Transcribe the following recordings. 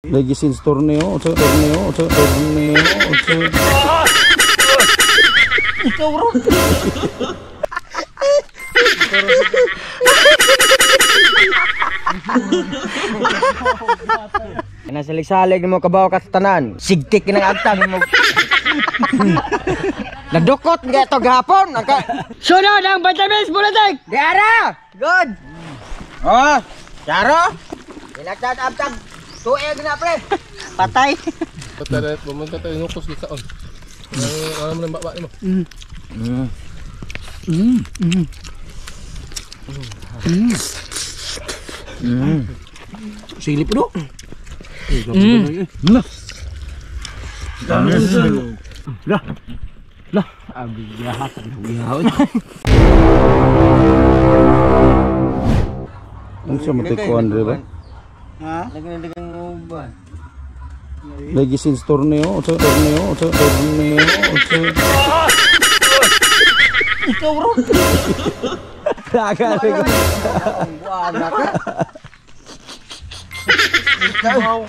Legisins torneo, torneo, torneo. Ikaw bro. Nasalig-salig mo kabaw ka sa tanan. Sigtik ng agtang mo. Nadukot nga ito gahapon. Sunod ang vitamins buletek. Diara! Good. Oh, Charo. Inagtag-abtag. Tuig na pre. Patay. Patay, pumunta tayo nukos dito on. Ano mo nang baba mo? Silip do. Lah. Lah, abi jahat. Unsa mo tikuan re ba? Ha? Nagdagang uban. Legisins torneo, torneo, torneo. Ikaw bro. Laga ko. Ikaw.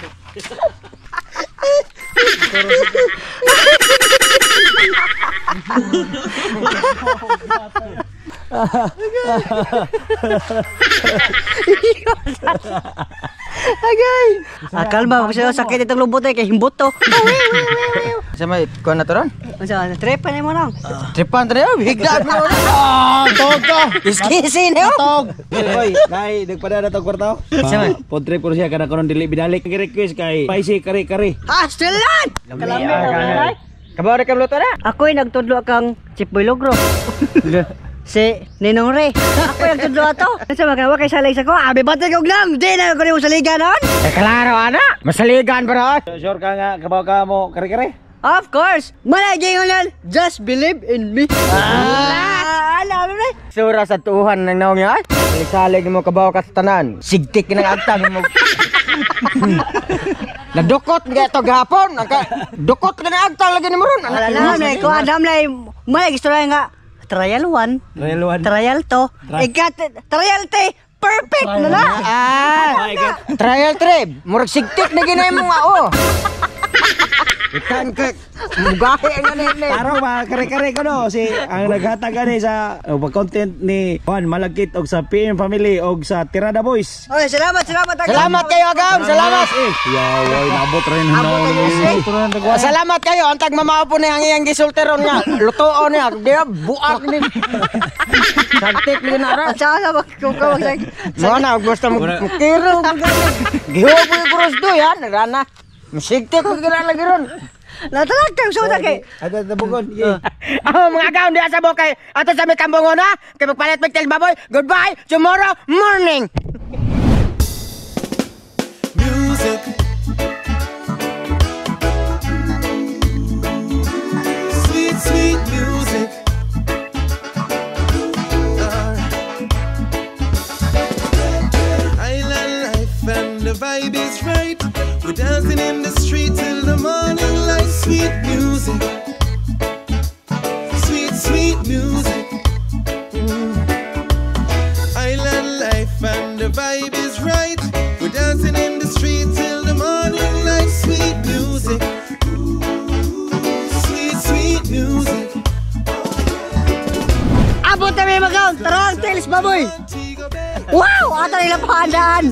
Agay. Ah, kalma, kasi sakit itong lubot eh, kay himbot to. Sa may kuan na to ron? Unsa, trepan mo lang. Tripan tayo, higdaan mo na. Ah, tog to. Iskisi niyo. Tog. Oy, nay nagpada na tog kwarta. Sa may Pod trip ko siya kana kono dili binalik. Request kay spicy kare-kare. Ah, still lan. Kalami na. Kabaw ra ka luto na. Ako'y nagtudlo kang Chip Boy Logro. Si Ninong Ray. Ako'y nagtudlo ato. Unsa magawa kay salig sa ko? Abi batay kog lang. Di na ko nimo saligan on. Eh klaro ana. Masaligan bro. Sure ka nga kabaw ka mo kare-kare? Of course. Malay gingon, just believe in me. Ah, alam mo na. Sura sa tuhan ng naong niya. Salig mo kabaw ka sa tanan. Sigtik ng agtang mo. Nadukot nga ito gahapon. Dukot ka na agtang lagi ni mo ron. Wala na, may ko adam na may gusto na nga trial 1, Trial 1. trial 2, ikat trial 3, perfect na na. Ah, trial 3. Murag sigtik na ginay mo nga oh. Ikan ka mugahi ang ano ni. Taro ba kare-kare ko no si ang naghatag ani sa content ni Juan Malagkit og sa PM Family og sa Tirada Boys. Oy, salamat, salamat. Agam. Salamat kayo agam, salamat. Yaway nabot rin Abot ang USA. Salamat kayo ang tagmamao po ni ang iyang gisulteron nga. Lutoon niya, di ba buak ni. Sagtik ni na ra. At saka sa magkukuha mag Mo na gusto mo kiro. Gihobo yung cross do yan, rana. Masigtik ko gina lagi ron. Natalak kang suda kay. Ada tabugon. Oh, mga kaon di asa mo kay ato sa may kambongon ha. Kay magpalit mig baboy. Goodbye tomorrow morning. Music. Sweet, sweet music. Island life and the vibe is right. We're dancing in the street till the morning light. Sweet music. Sweet, sweet music. Island life and the vibe is right. We're dancing in the street till the morning light. Sweet music. Sweet, sweet music. Abot na may magaw. Tara ang tails baboy. Wow, ato nila pahandaan.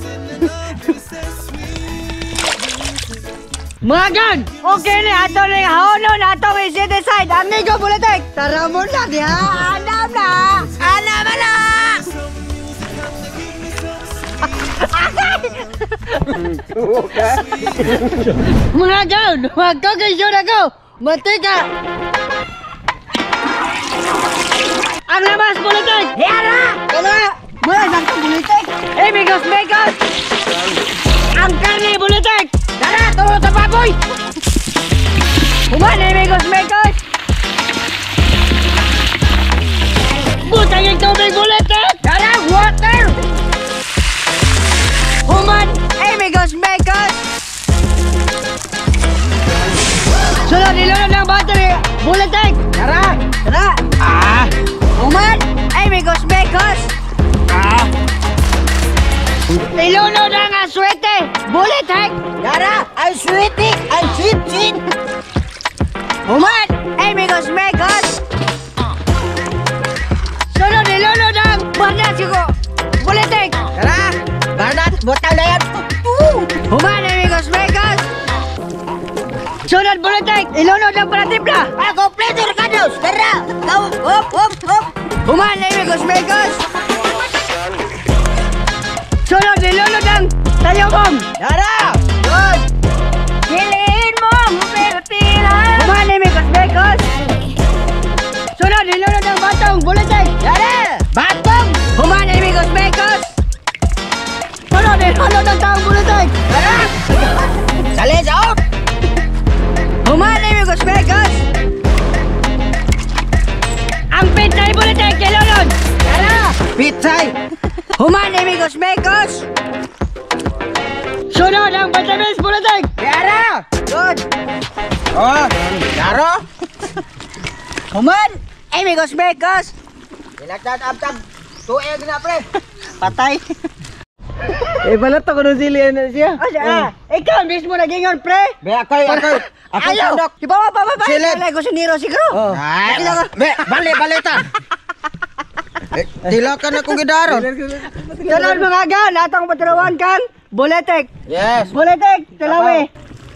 Mga gan, okay ni ato ni haonon ato may city side. Amigo Buletek. Tara mo na diha. Anam na. Anam na. Mga gan, magkakasyon ako. Matika. Ang labas Buletek. Yara. Kana. Mula sa Buletek. Eh, migos migos. Ang karne Buletek. Tara, tulong sa baboy! Human, amigos, amigos! Butang yung tubig Buletek! Tara, water! Human, amigos, amigos! Sunod, ilunod ng battery! Buletek! Tara. Tara! Ah. Human, amigos, amigos! Ah. Ilunod ang aswete! Buletek! Tara. sweetie! Ang sweet, sweet! Human! Amigos, mekos! Sunod, ilunod ang barnat ko! Bulitik! Tara! Barnat, butaw na yan! Human, amigos, mekos! Sunod, bulitik! Ilunod ang paratipla! Ah, kompleto, Ricardos! Tara! Hop, hop, hop! Human, amigos, mekos! Sunod, ilunod ang tayobong! Tara! Good! Piliin mo ang Pilipinas! Human, amigos, mekos! Sunod, ilunod ang batong! Bulitik! Tara! Batong! Human, amigos, mekos! Sunod, ilunod ang taong bulitik! Tara! Sali sa op! Human, amigos, mekos! Ang pitsay bulitik, ilunod! Tara! Pitsay! Human, amigos, mekos! Sunod ang Batamis bulitik! Tara! Good! Oh! Tara! Human, amigos, mekos! Pinagtatap-tap! Tuig na, pre! Patay! Eh, balat ako ng sili na siya. Asa, ikaw mismo nagingon, pre! Be, ako'y, ako'y! Ako'y Ayaw! sandok! Di ba, pa, pa, pa, Silid. Alay ko si Nero siguro! Ay, be, bali, bali ta! Eh, tila ka na kung gidaron. Sunod mga gan, atong patulawan kang Buletek! Yes! Buletek, Talawi!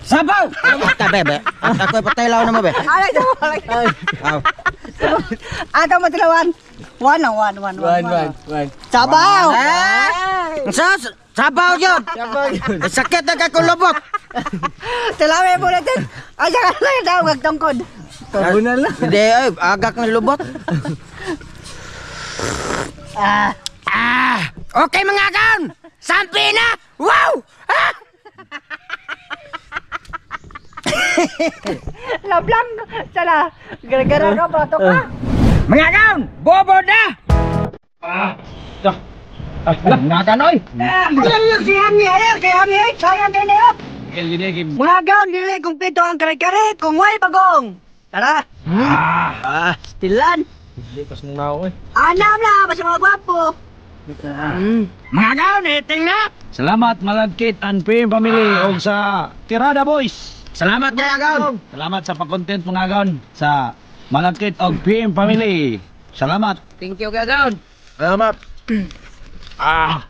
Sabaw! Ta, be, be. Ako'y pataylaw na mo, be. Alay, sabaw, alay. Aw. Atong patulawan, one lang, one, one, one, one. Sabaw! Ah! Sa, sabaw yun! Eh, sakit na kay kulubot! Talawi, Buletek! Ay, saka lang daw, gagtungkod. Tabunan lang. Hindi, ay, agak ng lubot. Ah, Ah! Okay mga kaon! Sampi na! Wow! Ah! lablang, sala, gara-gara ka, pato ka. Mga kaon! Bobo na! Ah! Mga kaon, oy! Si Ami, ayaw, kay Ami, ay, sayang kayo na yun. Mga gaon, dili, kumpleto ang kare-kare, kung way bagong. Tara. Ah! Tilan. Hindi, pas nung nao eh. Anam na, basta mga gwapo. Mga kaon, eting na! Salamat Malagkit and PM Family og sa Tirada Boys. Salamat mga kaon! Salamat sa pag-content mga gaon sa Malagkit og PM Family. Salamat. Thank you, gagaon. Salamat. Ah.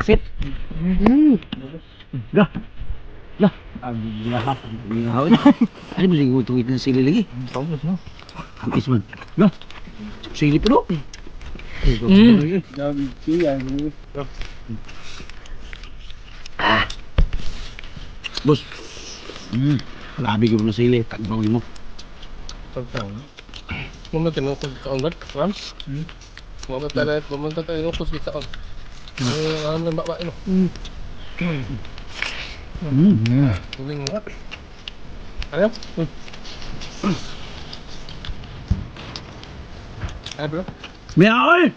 Sit. Ga. Lah, ang gihap, gihawin. Ano ba siguro itong itong sili lagi? Tapos no. Ang isman. Ga. Sili pero. Ah. Boss. Grabe ko na sili, tagbawin mo. Pumunta tayo ng taon ba? Ram? Pumunta tayo ng kusgi taon. Alam na ba ino? Tuling nga. Ano? Ano bro? Miaoy!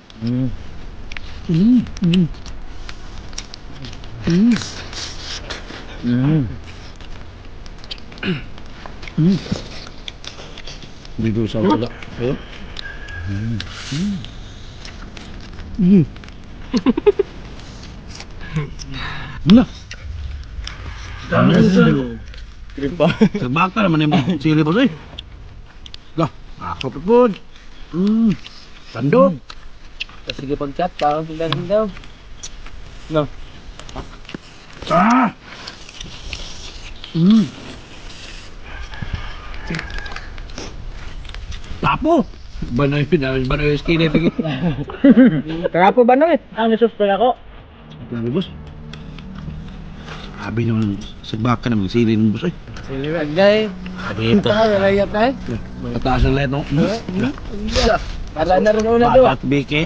Dito sa wala. Na. Sabaka naman yung sili boss eh. Lah, ako pa po. Sandok. Sige pag-chat, parang tingnan daw. No. Ah! Tapo! Banoy, banoy, skinny. Tara po ba no eh? Ang nasusper ako. Grabe, boss. Sabi naman, sagbaka naman, sili ng boss eh. Sili ba, guys? Sabi ito. Tayo, tayo. Pataas ang lahat, no? Para na rin una to. Patat, bike.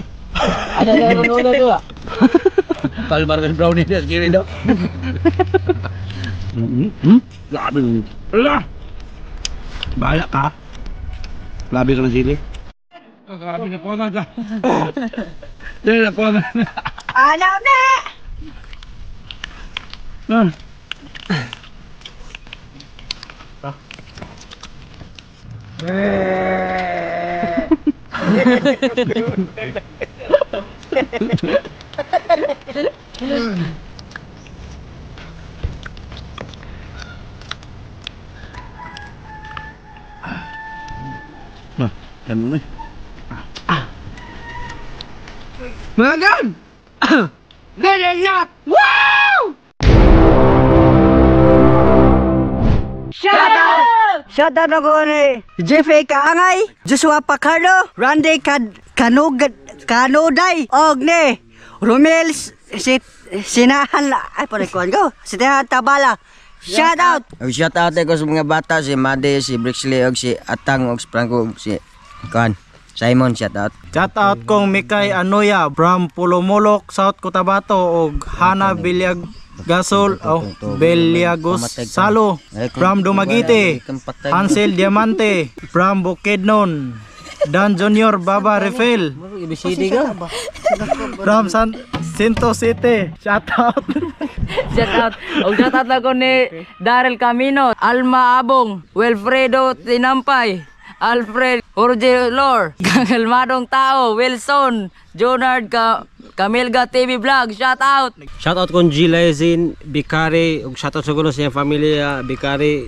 Ano na rin una to ah. Kalmar ng brownie na, skinny daw. Grabe. Ala! Bahala ka. Grabe ka ng sili. Grabe na po na. Dili na po na. Ano na? Ah. Ganun eh. Ah. Mga gan! Ganyan! Wow! Shout out! Shout out ako ni Jeffrey Kaangay, Joshua Pacardo, Randy Kanog Kanoday, og ni Romel Sit Sinahan, ay pare kuan go. Sinahan Tabala. Shout out! Og shout out ko sa mga bata, si Made, si Brixley og si Atang og si Franco og si kuan Simon, shout out. Shout out kong Mikay Anoya from Pulomolok, South Cotabato og Hana Bilyag Gasol, oh, Beliagos Salo from Dumaguete, Hansel Diamante from Bukidnon, Dan Junior Baba Refel from San Sinto City. Shout out. Shout out. Og shout out ako ni Daryl Camino, Alma Abong, Wilfredo Tinampay, Alfred Jorge Lor, Kalmadong Tao, Wilson, Jonard Camilga TV Vlog. Shout out. Shout out kong G. Lezin, Bikari, ug shout out sa kuno sa iyang familia, Bikari,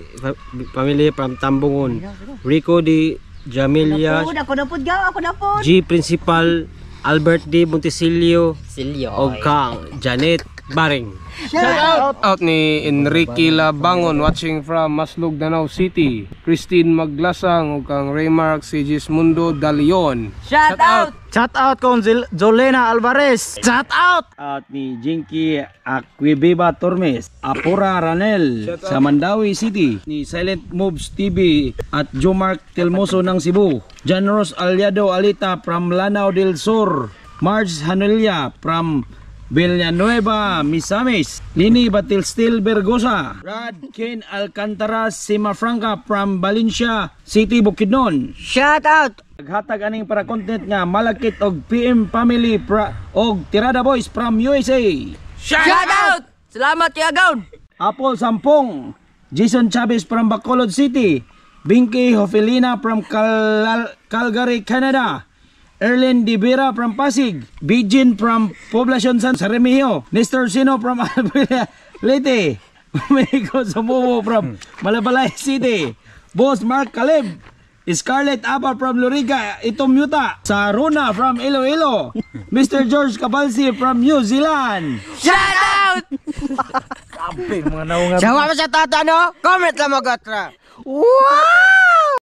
family from Tambungon. Rico D. Jamilia, Ako na pod gaw, ako na pod. G. Principal, Albert D. Montesilio, Silyo. ug kang Janet Baring. Shout out ni Enrique Labangon watching from Maslog, Danau City. Christine Maglasang ug kang Raymark Sigismundo Dalion. Shout out. Shout out kong Jolena Alvarez. Shout out. At ni Jinky Aquibiba Tormes, Apura Ranel sa Mandawi City, ni Silent Moves TV at Jomark Telmoso ng Cebu, John Ross Aliado Alita from Lanao del Sur, Marge Hanelia from Villanueva, Misamis, Lini Batilstil Bergosa, Rad Ken Alcantara Simafranca from Valencia City, Bukidnon. Shout out. Naghatag aning para content nga malakit og PM Family pra, og Tirada Boys from USA. Shout out. Salamat kay Agaw. Apple Sampong, Jason Chavez from Bacolod City, Binky Hofelina from Calgary, Canada, Erlyn Divera from Pasig, Bijin from Poblacion San Remigio, Nestor Sino from Albuera, Leyte, Domenico Sumubo from Malabalay City, Boss Mark Caleb, Scarlett Aba from Loriga, Itomyuta, Saruna from Iloilo, Mr. George Cabalsi from New Zealand. Shout out. Sa wa sa tata no, comment lang mo gatra. Wow!